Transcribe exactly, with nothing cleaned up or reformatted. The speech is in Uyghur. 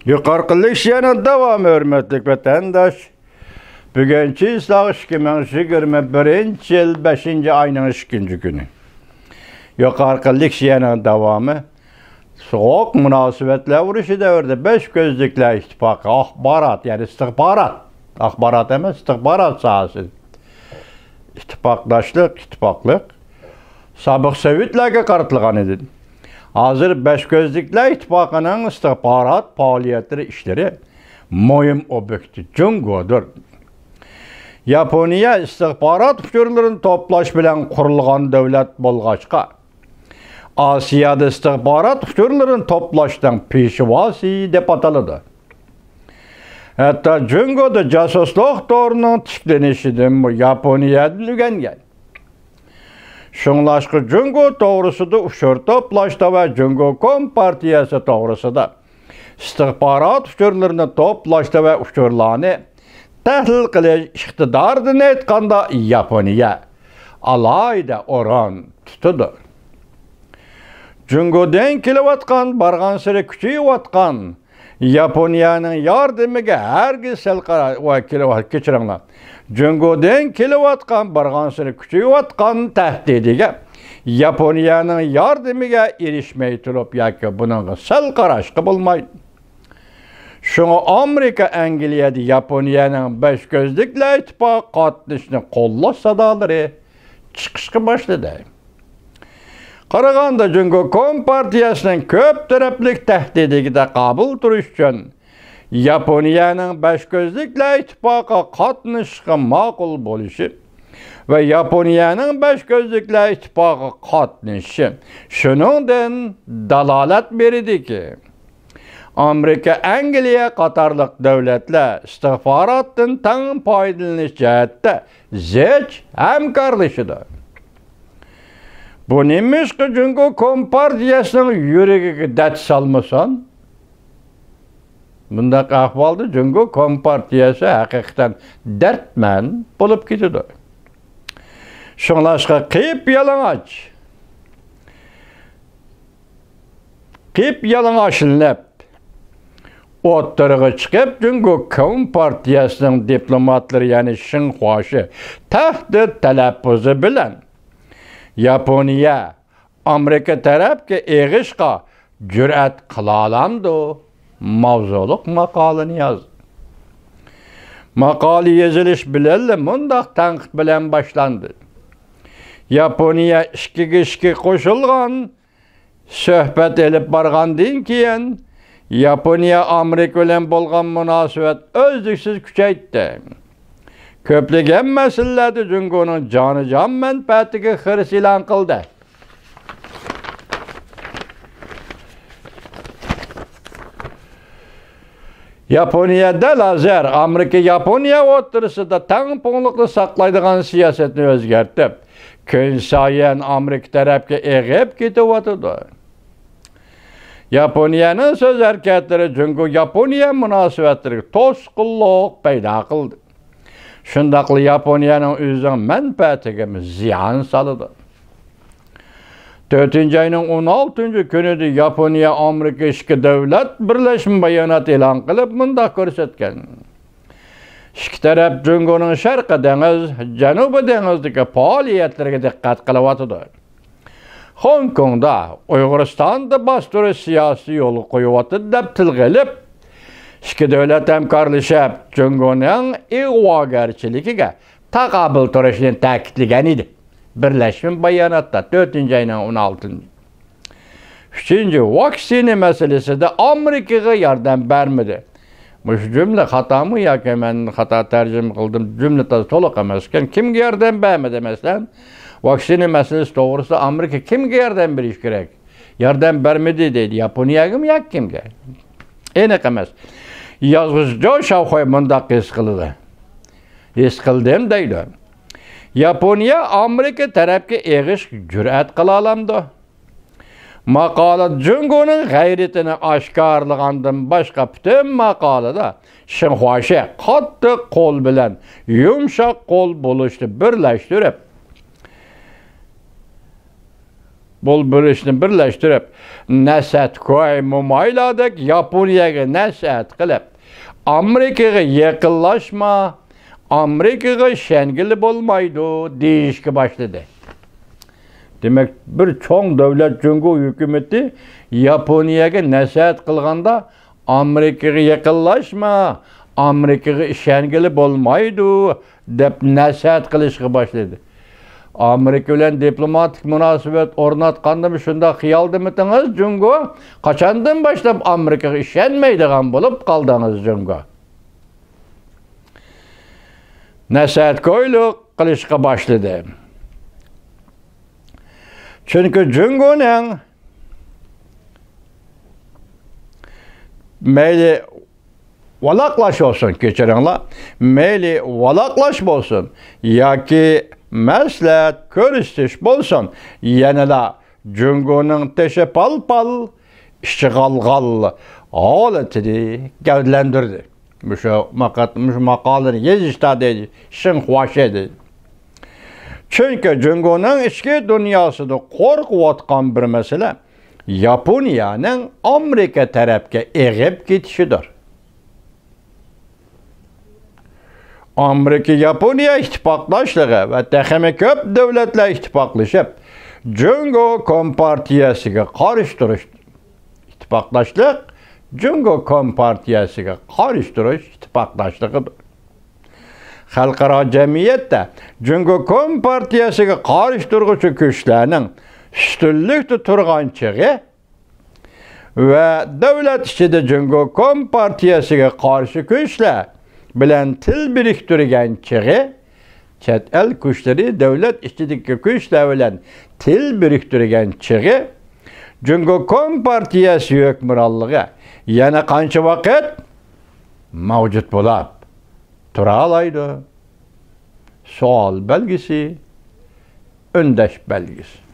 يۇقىرىقى لېكسىيەنىڭ داۋامى، ھۆرمەتلىك ۋەتەنداش. بۈگۈن چىسلاغ ئىككى مىڭ يىگىرمە بىرىنچى يىل بەشىنچى ئاينىڭ ئىككىنچى كۈنى. يۇقىرىقى لېكسىيەنىڭ داۋامى سوغۇق مۇناسىۋەتلەر ئۇرۇشى دەۋرىدە بەش كۆزلۈكلەر ئىتتىپاقى ئاخبارات، يەنى ئىستىخبارات، ئاخبارات ئەمەس، ئىستىخبارات ساھەسى، ئىتتىپاقداشلىق، ئىتتىپاقلىق سابىق سوۋېتلارغا قارىتىلغان ئىدى. ھازىر بەش كۆزلۈكلەر ئىتتىپاقىنىڭ ئىستىخبارات پائالىيەتلىرى ئىشلىرى مۇھىم ئوبيېكتى جۇڭگودۇر. ياپونىيە ئىستىخبارات ئۇچۇرلىرىنى توپلاش بىلەن قۇرۇلغان دۆلەت بولغاچقا، ئاسىيادا ئىستىخبارات ئۇچۇرلىرىنى توپلاشنىڭ پېشۋاسى دەپ ئاتىلىدۇ. ھەتتا جۇڭگودا جاسۇسلۇق تورىنىڭ تىكلىنىشىدىنمۇ ياپونىيەدىن ئۆگەنگەن. شۇڭلاشقا جۇڭگو توغرىسىدا ئۇچۇر توپلاشتا ۋە جۇڭگو كومپارتىيەسى توغرىسىدا ئىستىخبارات ئۇچۇرلىرىنى توپلاشتا ۋە ئۇچۇرلارنى تەھلىل قىلىش ئىقتىدارىدىن ئېيتقاندا، ياپونىيە ئالاھىدە ئورۇن تۇتىدۇ. جۇڭگودىن كېلىۋاتقان، بارغانسېرى كۈچىيىۋاتقان ياپونىيەنىڭ ياردىمىگە ھەرگىز سەل قارا-، ۋاي، كېلىۋات-، كەچۈرۈڭلار. جۇڭگودىن كېلىۋاتقان، بارغانسېرى كۈچىيىۋاتقان تەھدىتىگە ياپونىيەنىڭ ياردىمىگە ئېرىشمەي تۇرۇپ ياكى بۇنىڭغا سەل قاراشقا بولمايدۇ. شۇڭا ئامېرىكا ئەنگلىيەدە ياپونىيەنىڭ بەش كۆزلۈكلەر ئىتتىپاقىغا قاتنىشىشىنى قوللاش سادالىرى چىقىشقا باشلىدى. قارىغاندا، جۇڭگو كومپارتىيەسىنىڭ كۆپ تەرەپلىك تەھدىتىگە قابىل تۇرۇش ئۈچۈن ياپونىيەنىڭ بەش كۆزلۈكلەر ئىتتىپاقىغا قاتنىشىشقا ماقۇل بولۇشى ۋە ياپونىيەنىڭ بەش كۆزلۈكلەر ئىتتىپاقىغا قاتنىشىشى شۇنىڭدىن دالالەت بېرىدۇكى، ئامېرىكا، ئەنگلىيە قاتارلىق دۆلەتلەر ئىستىخباراتتىن تەڭ پايدىلىنىش جەھەتتە زىچ ھەمكارلىشىدۇ. بۇ نېمىشقا جۇڭگو كومپارتىيەسىنىڭ يۈرىكىگە دەرد سالمىسۇن؟ بۇنداق ئەھۋالدا جۇڭگو كومپارتىيەسى ھەقىقەتەن دەردمەن بولۇپ كېتىدۇ. شۇڭلاشقا قىپيالىڭاچ، قىپيالىڭاچلىنىپ ئوتتۇرىغا چىقىپ، جۇڭگو كومپارتىيەسىنىڭ دىپلوماتلىرى، يەنى شېڭخۇاشى تەھدىت تەلەپپۇزى بىلەن ياپونىيە، ئامېرىكا تەرەپكە ئېغىشقا جۈرئەت قىلالامدۇ؟ ماۋزۇلۇق ماقالىنى يازدى. ماقالە يېزىلىش بىلەنلا مۇنداق تەنقىد بىلەن باشلاندى: ياپونىيە ئىككىگە ئىككى قوشۇلغان سۆھبەت ئېلىپ بارغاندىن كېيىن، ياپونىيە ئامېرىكا بىلەن بولغان مۇناسىۋەت ئۈزلۈكسىز كۈچەيتتى. كۆپلىگەن مەسىلىلەردە جۇڭگونىڭ جانىجان مەنپەئەتىگە خىرىس ئېلان قىلدى. ياپونىيە دەل ھازىر ئامېرىكا ياپونىيە ئوتتۇرىسىدا تەڭپۇڭلۇقنى ساقلايدىغان سىياسەتنى ئۆزگەرتىپ، كۈنسايىن ئامېرىكا تەرەپكە ئېغىپ كېتىۋاتىدۇ. ياپونىيەنىڭ سۆز ھەرىكەتلىرى جۇڭگو ياپونىيە مۇناسىۋەتلىرىگە توسقۇنلۇق پەيدا قىلدى. شۇنداقلا ياپونىيەنىڭ ئۆزىنىڭ مەنپەئەتىگىمۇ زىيان سالىدۇ. تۆتىنچى ئاينىڭ ئون ئالتىنچى كۈنىدە ياپونىيە ئامېرىكا ئىككى دۆلەت بىرلەشمە بايانات ئېلان قىلىپ مۇنداق كۆرسەتكەن: ئىككى تەرەپ جۇڭگونىڭ شەرقىي دېڭىز، جەنۇبىي دېڭىزدىكى پائالىيەتلىرىگە دىققەت قىلىۋاتىدۇ. خوڭكوڭدا، ئۇيغۇرىستاندا باستۇرۇش سىياسىتى يولغا قويۇۋاتىدۇ دەپ تىلغا ئېلىپ، ئىككى دۆلەت ھەمكارلىشىپ جۇڭگونىڭ ئىغۋاگەرچىلىكىگە تاقابىل تۇرۇشىنى تەكىتلىگەن ئىدى. بىرلەشمە باياناتتا تۆتىنچى ئاينىڭ ئون ئالتىنچى. ئۈچىنچى، ۋاكسىنا مەسىلىسىدە ئامېرىكىغا ياردەم بەرمىدى. مۇشۇ جۈملە خاتامۇ ياكى مەن خاتا تەرجىمە قىلدىم؟ جۈملە تازا تولۇق ئەمەس ئىكەن. كىمگە ياردەم بەرمىدى، مەسىلەن؟ ۋاكسىنا مەسىلىسى توغرىسىدا ئامېرىكا كىمگە ياردەم بېرىشى كېرەك؟ ياردەم بەرمىدى دەيدۇ. ياپونىيەگىمۇ ياكى كىمگە؟ ئېنىق ئەمەس. يازغۇچى جو شاۋخۇي مۇنداق ھېس قىلىدۇ. ھېس قىلدىم دەيدۇ. ياپونىيە ئامېرىكا تەرەپكە ئېغىش جۈرئەت قىلالامدۇ؟ ماقالىدە جۇڭگونىڭ غەيرىتىنى ئاشكارىلىغاندىن باشقا، پۈتۈن ماقالىدە شېڭخۇاشى قاتتىق قول بىلەن يۇمشاق قول بولۇشنى بىرلەشتۈرۈپ، بۇ بىر ئىشنى بىرلەشتۈرۈپ، نەسىھەت كوي مومايلاردەك ياپونىيەگە نەسىھەت قىلىپ، ئامېرىكىغا يېقىنلاشما، ئامېرىكىغا ئىشەنگىلى بولمايدۇ دېيىشكە باشلىدى. دېمەك، بىر چوڭ دۆلەت جۇڭگو ھۆكۈمىتى ياپونىيەگە نەسىھەت قىلغاندا، ئامېرىكىغا يېقىنلاشما، ئامېرىكىغا ئىشەنگىلى بولمايدۇ، دەپ نەسىھەت قىلىشقا باشلىدى. ئامېرىكا بىلەن دىپلوماتىك مۇناسىۋەت ئورناتقاندىمۇ شۇنداق خىيالدىمىتىڭىز جۇڭگو؟ قاچاندىن باشلاپ ئامېرىكىغا ئىشەنمەيدىغان بولۇپ قالدىڭىز جۇڭگو؟ نەسىھەتكويلۇق قىلىشقا باشلىدى. چۈنكى جۇڭگونىڭ مەيلى ۋالاقلاش بولسۇن، كەچۈرۈڭلار، مەيلى ۋالاقلاش بولسۇن ياكى مەسلىھەت كۆرسىتىش بولسۇن، يەنىلا جۇڭگونىڭ تېشى پال-پال، ئىچى غال-غال ھالىتىنى گەۋدىلەندۈردى. مۇشۇ ماقات-، مۇشۇ ماقالىنى يېزىشتا دەيدۇ، شىنخۇاشې دەيدۇ. چۈنكى جۇڭگونىڭ ئىچكى دۇنياسىدا قورقۇۋاتقان بىر مەسىلە ياپونىيەنىڭ ئامېرىكا تەرەپكە ئېغىپ كېتىشىدۇر. ئامېرىكا ياپونىيە ئىتتىپاقداشلىقى ۋە تېخىمۇ كۆپ دۆلەتلەر ئىتتىپاقلىشىپ، جۇڭگو كومپارتىيەسىگە قارشى تۇرۇش ئىتتىپاقداشلىق، جۇڭگو كومپارتىيەسىگە قارشى تۇرۇش ئىتتىپاقداشلىقىدۇر. خەلقئارا جەمئىيەتتە جۇڭگو كومپارتىيەسىگە قارشى تۇرغۇچى كۈچلەرنىڭ ئۈستۈنلۈكتە تۇرغان چېغى ۋە دۆلەت ئىچىدە جۇڭگو كومپارتىيەسىگە قارشى كۈچلەر بىلەن تىل بىرىكتۈرگەن چېغى، چەت ئەل كۈچلىرى دۆلەت ئىچىدىكى كۈچلەر بىلەن تىل بىرىكتۈرگەن چېغى، جۇڭگو كومپارتىيەسى ھۆكۈمرانلىقى يەنە قانچە ۋاقىت مەۋجۇت بولاپ تۇرالايدۇ؟ سوئال بەلگىسى، ئۈندەش بەلگىسى.